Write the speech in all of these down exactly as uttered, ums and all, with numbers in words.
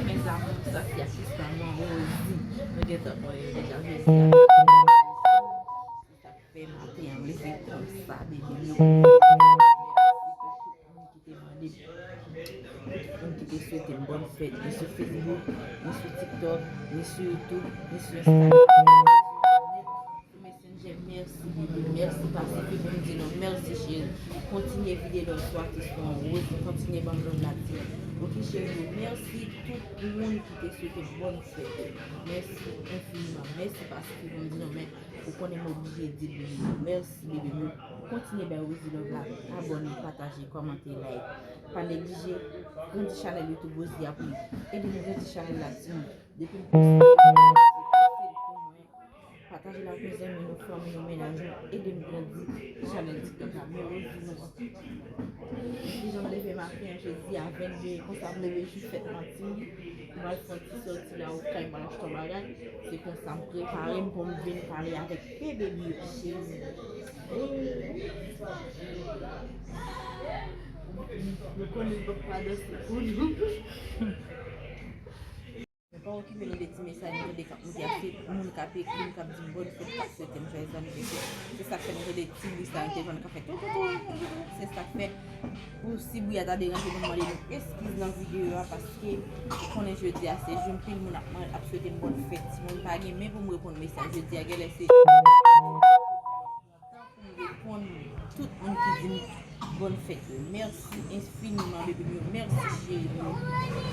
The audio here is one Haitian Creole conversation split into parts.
Mes amours, sa se atis pa mwen, Rosie. Nou gentan konnen deja, Rosie. Se sa k fè maten an m leve konsa, bebe. Nou, mèsi pou tout moun ki te mande m, tout moun ki te swete m bòn fèt, ni sou Facebook, ni sou TikTok, ni sou YouTube, ni sou Instagram. Messenger, mèsi, bebe, mèsi, pa sifi pou m di non, mèsi, cheri. Kontinye vide love sou atis nou an, Rosie, kontinye ban m love la, ti. Oke, cheri, mèsi tout moun ki te swete m bòn fèt. Mèsi enfiniman, mèsi, pa sifi pou m di non, men ou konnen m oblije di l, bebe. Mèsi, bebe, men kontinye bay Rosie love la, abòne, pataje, kòmante, like. Pa neglije grandi chanèl YouTube Rosie a pou ede m grandi chanèl la, timoun. Depi m poste, se fasil pou mwen. Pataje l ak yon zanmi nou, fanmi nou, mennaj nou, ede m grandi chanèl TikTok la. Men Rosie nou an. Depi jan m leve maten an, jodi a vennde, konsa m leve jou fèt mwen, timoun. M al fè yon ti sòti la, okay, m al achte yon bagay. Se konsa m prepare m pou m vin pale avèk bebe m yo, cheri. Nou konnen l p ap pa danse pou nou. Men pa okipe nou de ti mesaj nou tande k ap moute a, se moun k ap ekri m, k ap di m bòn fèt, k ap swete m jwayèz anivèsè. Se sa k fè nou tande ti bri sa yo te jwenn k ap fè tou, tou, tou. Se sa k fè, pou si bri a ta deranje nou, m mande nou eskiz nan videyo a, paske ou konnen jodi a se jou m, pil moun ap, ap swete m bòn fèt. Timoun, pa gen men pou m reponn mesaj jodi a, genlè se pou m reponn tout moun ki di m bòn fèt yo. Mèsi enfiniman, bebe m yo. Mèsi, cheri m yo.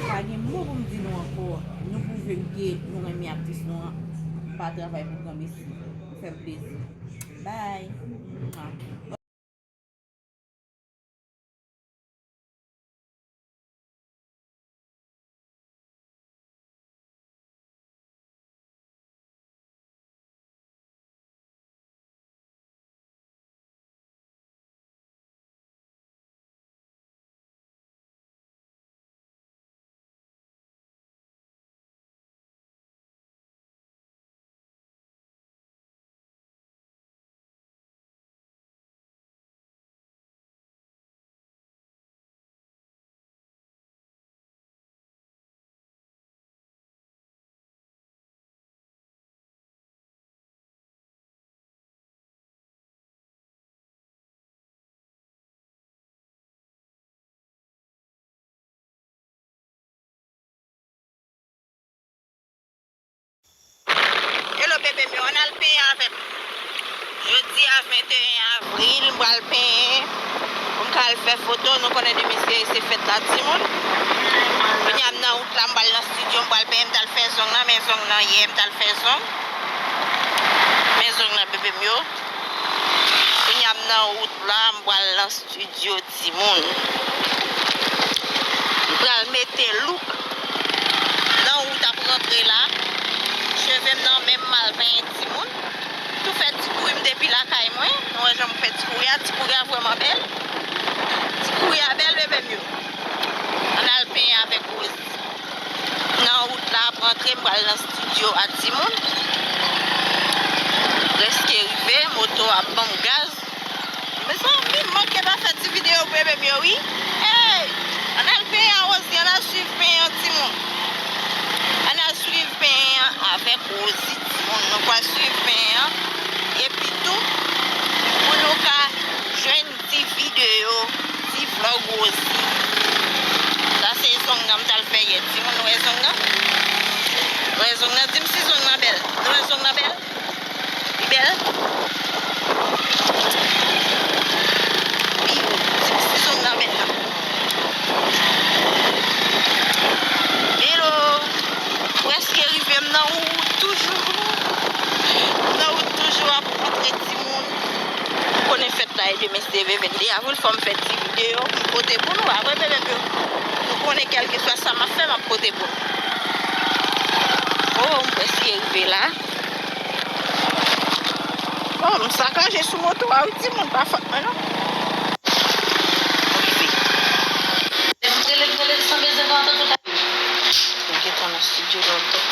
Pa gen mo pou m di nou ankò. Nou pwouve m ke nou renmen atis nou an. Pa travay pou granmesi. Nou fè m plezi. Bye. Hello, bebe m yo, ann al penyen avè m. Jodi a venteyen avril, m pral penyen pou m ka al fè foto. Nou konnen demen se, se fèt la, timoun. Kounye a m nan wout la, m pral nan estidyo, m pral penyen, m t al fè zong nan, men zong nan yè, m t al fè zong. Men zong nan, bebe m yo. Kounye a m nan wout la, m pral nan estidyo, timoun. M pral mete look nan wout ap rantre la. Cheve m nan men m, m al penyen, timoun. Tou fè ti kouri m depi lakay mwen. Nou wè jan m fè ti kouri a. Ti kouri a vrèman bèl. Ti kouri a bèl, bebe m yo. Ann al penyen avèk Rosie. Nan wout la ap rantre, m pral nan estidyo a, timoun. Prèske rive, moto ap ban m gaz. Mezanmi, m manke pa fè ti videyo pou bebe m yo, wi. Hey! Ann al penyen a Rosie, ann al swiv penyen an, timoun. Ann al swiv penyen an avèk Rosie, timoun. Nou pral swiv penyen an. Epi tou, pou nou ka jwenn ti videyo, ti vlòg Rosie. Sa se zong nan m t al fè yè. Timoun, nou wè zong nan? Nou wè zong nan? Di m si zong nan bèl. Nou wè zong nan bèl? Li bèl? Wi, di m si zong nan bèl la. Hello. Prèske rive, m nan wout toujou. M nan wout toujou ap rantre, timoun. Ou konnen fèt la e demen se venteyen avril, fò m fè ti videyo pou m pote pou nou. A vre, bebe m yo. Nou konnen kèlkeswa sa m ap fè, m ap pote pou nou. Oh, m prèske rive la. Oh, m sakaje sou moto a, wi, timoun, pa fòt mwen, non. M rive. Lè m rele, rele l san bezwen pa antann tout. Mwen gentan nan estidyo lontan.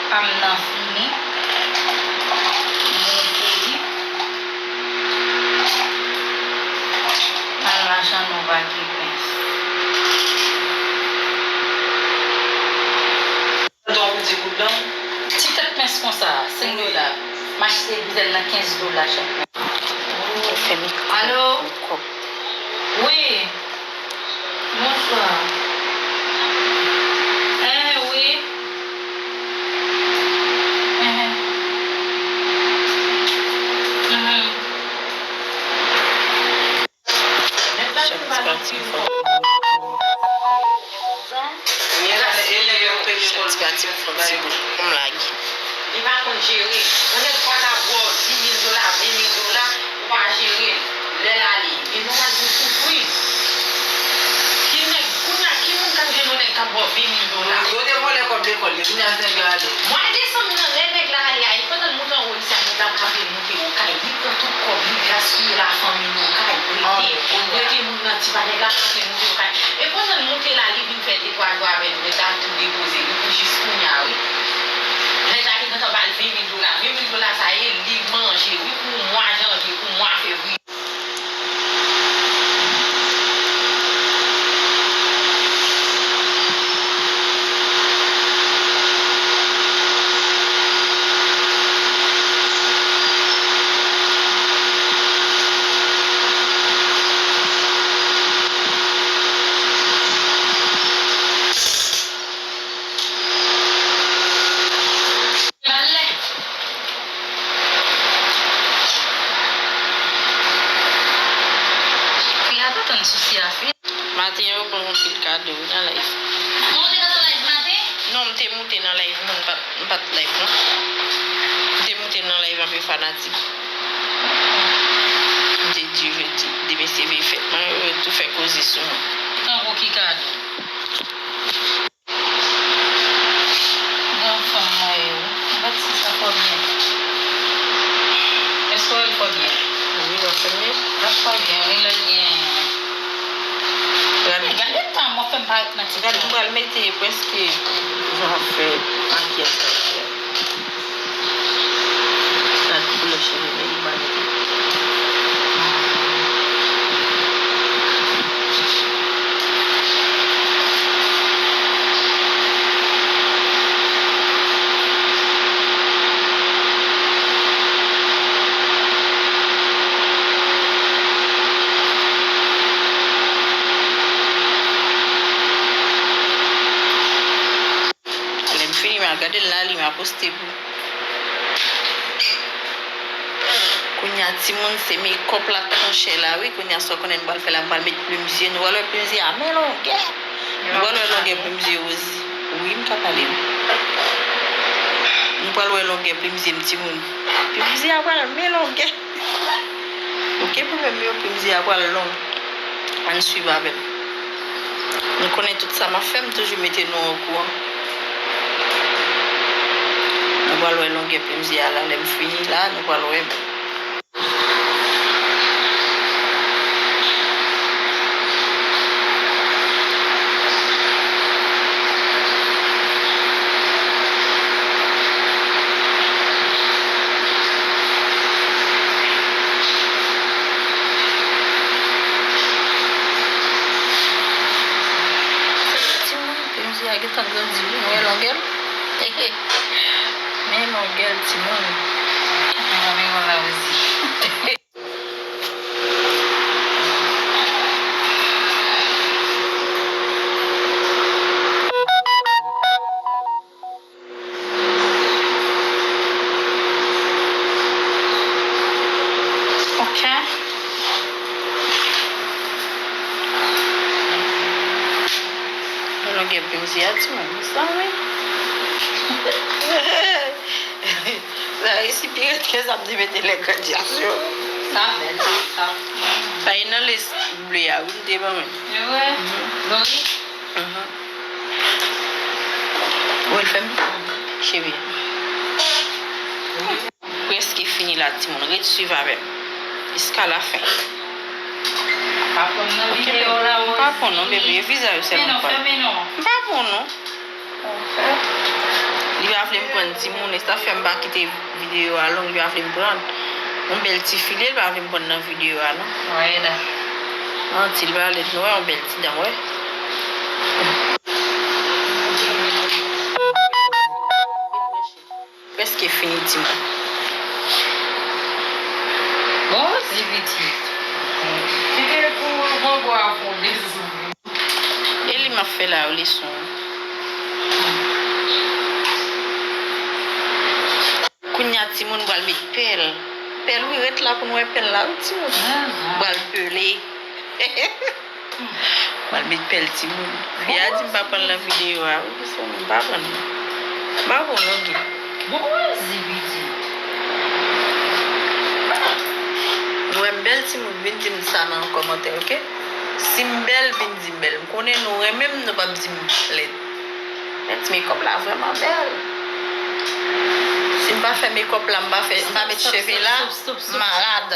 Pa m nan fini. Mwen fini. Al machann ou pa ki pens. Ti tèt pens konsa, senk dola. M achte boutèl nan kenz dola chak mwa. Alo? Wi. Bonswa. Eh, wi. Eh. Mhm. Chak ti pati fò. Chak ti pati fò ti bout pou m lage. Li pa konn jere. Yon nèg pa ka ba w dis mil dola, ven mil dola, ou pa jere l. Lè l ale, gen yon nèg ou soufri. Ki nèg, kounye a, ki moun k ap jwenn yon nèg k ap ba w ven mil dola? Yo te vòlè kòb lekòl yo, kounye a se nèg yo ale. Mwa desanm nan, lè nèg la ale a, e pandan l moute anwo, li sa nèg la kanpe moute Okay, li pran tout kòb, li gaspiye lafanmi l Okay, prete, prete moun nan ti pa nèg la kanpe moute Okay. E pandan l moute la, li vin fè de twa jou avè l, nèg la tou depoze, wi, pou jis kounye a, wi. Nèg la te gentan ba l ven mil dola. Ven mil dola sa ye, li manje, wi, pou mwa janvye, pou mwa fevriye. Fi a t ap tann sousi a fini. Maten yo ban m anpil kado wi nan live. Ou te nan live maten? Non, m te moute nan live, non, m pa t, m pa t live, non. M te moute nan live anpil fanatik. M te di, yo di, de mesye veye fèt mwen, yo tou fè koze sou mwen. Tankou ki kado? Granm fanm mwen ye wi. Gad si sa fò byen. Èske w wè l fò byen? Wi, l ap fè byen. L ap fè byen wi, lè l gen. Gad, gade tan m ap fè m parèt nan TikTok. Gad, m pral mete prèske jan ap fè makyaj sa. Sa koulè cheve men li mare. Lè m fini, m al gade l la, li m a poste pou. Kounye a, timoun, se mekòp la k pran chè la, wi. Kounye a, sa w konnen nou pral fè la, m pral met plim zye. Nou pral wè plim zye a, men longè. Nou pral wè longè plim zye Rosie. Wi, m ka pale, wi. Nou pral wè longè plim zye m, timoun. Plim zye a pral men longè. Oke, pwoblèm yo, plim zye a pral long. Ann swiv avè m. Nou konnen tout sa m ap fè, m toujou mete nou okouran. Nou pral wè longè plim zye a la, lè m fini la, nou pral wè. Timoun, plim zye a gentan grandi wi, nou wè longè l. Men longè l timoun. Mwen menm la osi. Ok. Longè plim zye a timoun, sa wi. Sa resi pi rèd ke sa m te mete lè gradyasyon. Sa bèl, sa. Sa e nan lès ble a, wi, m te ban mwen. E vre? Mhm. Lori? Mhm. Cheri. Prèske fini la, timoun. Ret swiv avè m. Jiska lafen. Pa pran nan videyo la, Rose. M pa pran non, bebe. E vizaj ou sèlman m pran. M pa pran non. Li pa vle m pran timoun. E sa fè m pa kite videyo a long. Li pa vle m pran. Yon bèl ti fi li ye, li pa vle m pran nan videyo a non. Manti, li pa vle nou wè yon bèl ti dan, wè. Prèske fini, timoun. Bon, Rosie pitit. Kite pou mango a fonde sou. E li m ap fè la, leson. Kounya, timoun pral met pèl. Pèl, wi, ret la pou n wè pèl la, wi, timoun. Pral pele. Pral met pèl timoun. Fi a di m pa pran l nan videyo a, wi, se m pa pran l. M pa pran non, Guy. Bon, Rosie pitit. Nou wè m bèl, timoun, vin di m sa nan kòmantè, oke? Si m bèl, vin di m bèl. M konnen nou renmen m, nou p ap di m lèd. Men ti mekòp la vrèman bèl. Si m pa fè mekòp la, m pa fè, m pa met cheve la, m malad.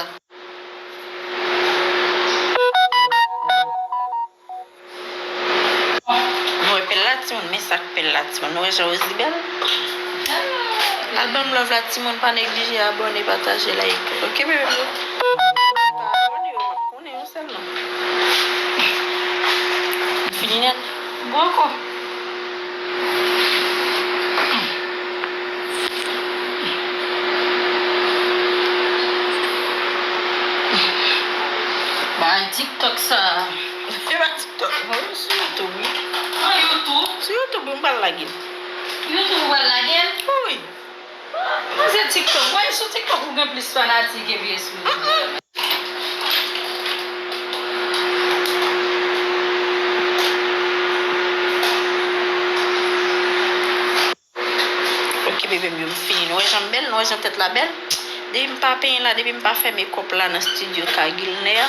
Nou wè pèl la, timoun, men sa k pèl la, timoun. Nou wè jan Rosie bèl? Al ban m love la, timoun, pa neglije abòne, pataje, like. Oke, bebe m yo? Pa abòne yo, m ap konnen yo sèlman. M fini nèt. Bon ankò. Bay TikTok sa. Se pa TikTok, non, sou YouTube, wi. An YouTube? Sou YouTube, wi, m pral lage l. YouTube ou pral lage l? Wi. Mwen se TikTok. Mwen sou TikTok ou gen plis fanatik epi espri. Ok, bebe m yo, m fini. Nou wè jan m bèl? Nou wè jan tèt la bèl? Depi m pa penyen la, depi m pa fè mekòp la nan estidyo Ka Gilner,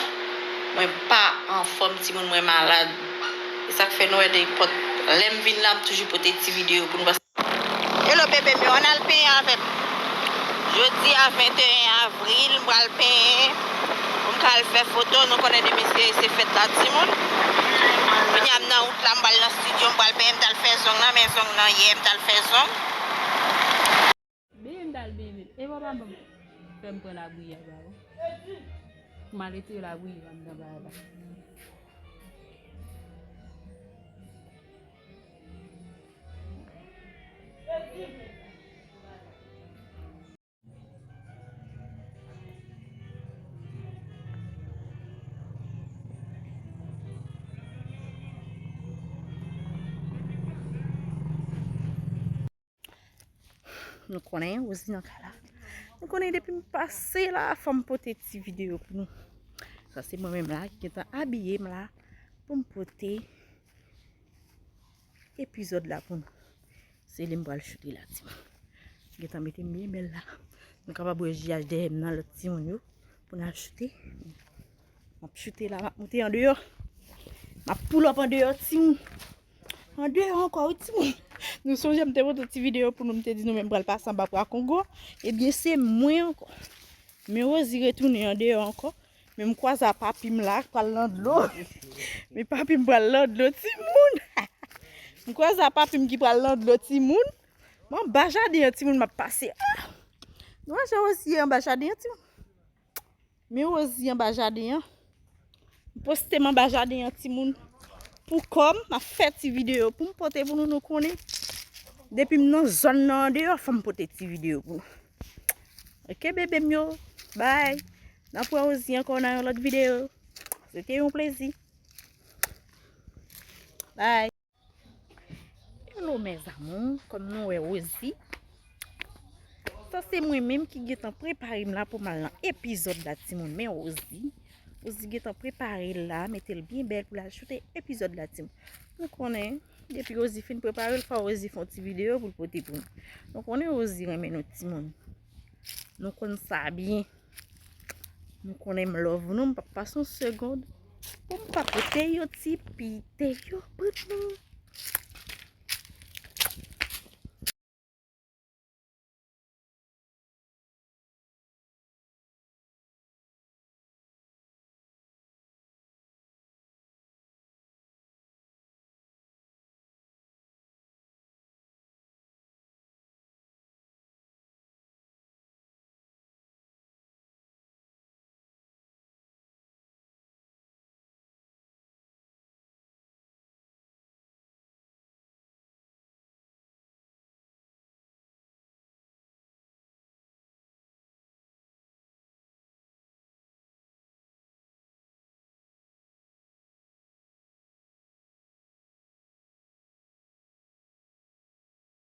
mwen pa anfòm, timoun, mwen malad. E sa k fè nou wè nenpòt lè m vin la, m toujou pote ti videyo pou nou. Hello, bebe m yo, ann al penyen avè m. Jodi a venteyen avril, m pral penyen pou m ka al fè foto. Nou konnen demen se, se fèt la, timoun. Kounye a m nan wout la, m pral nan estidyo, m pral penyen, m t al fè zong nan, men zong nan yè, m t al fè zong. Bebe m t al benyen. E papa m fè m pran labouyi a, bravo. M al retire labouyi anndan bagay la. Nou konnen Rosie nan kay la. Nou konnen depi m pase la, fò m pote ti videyo pou nou. Sa se mwen menm la ki gentan abiye m la pou m pote epizòd la pou nou. Se li m pral choute la, timoun. Gentan mete m byen bèl la. Nou kapab wè jiyaj dèyè m nan lòt timoun yo pou n al choute. M ap choute la, m ap moute andeyò. M ap pull up andeyò, timoun. Andeyò ankò, wi, timoun. Nou sonje m te pote ti videyo pou nou, m te di nou menm pral pase anba Pwa Kongo. Ebyen, se mwen ankò. Men Rosie retounen andeyò ankò. Men m kwaze a papi m la, k pral nan dlo. Men papi m pral nan dlo, timoun. M kwaze a papi m ki pral nan dlo, timoun. M anba jaden an, timoun, m ap pase. Ah! Nou wè jan Rosie ye anba jaden an, timoun. Men Rosie anba jaden an. M poste m anba jaden an, timoun. Pou kò m, m ap fè ti videyo pou m pote pou nou, nou konnen. Depi m nan zòn nan andeyò, fò m pote ti videyo pou nou. Ok, bebe m yo. Bye. N ap wè Rosie ankò nan yon lòt videyo. Se te yon plezi. Bye. Hello mes amours, kòm nou wè Rosie. Sa se mwen menm ki gentan prepare m la pou m al nan epizòd la, timoun. Men Rosie, Rosie gentan prepare l la, mete l byen bèl pou l al choute epizòd la, timoun. Nou konnen, depi Rosie fin prepare l, fò Rosie fè yon ti videyo pou l pote pou nou. Nou konnen Rosie renmen nou, timoun. Nou konn sa byen. Nou konnen m love nou, m p ap pase yon segond pou m pa pote yon ti pite yo pou nou.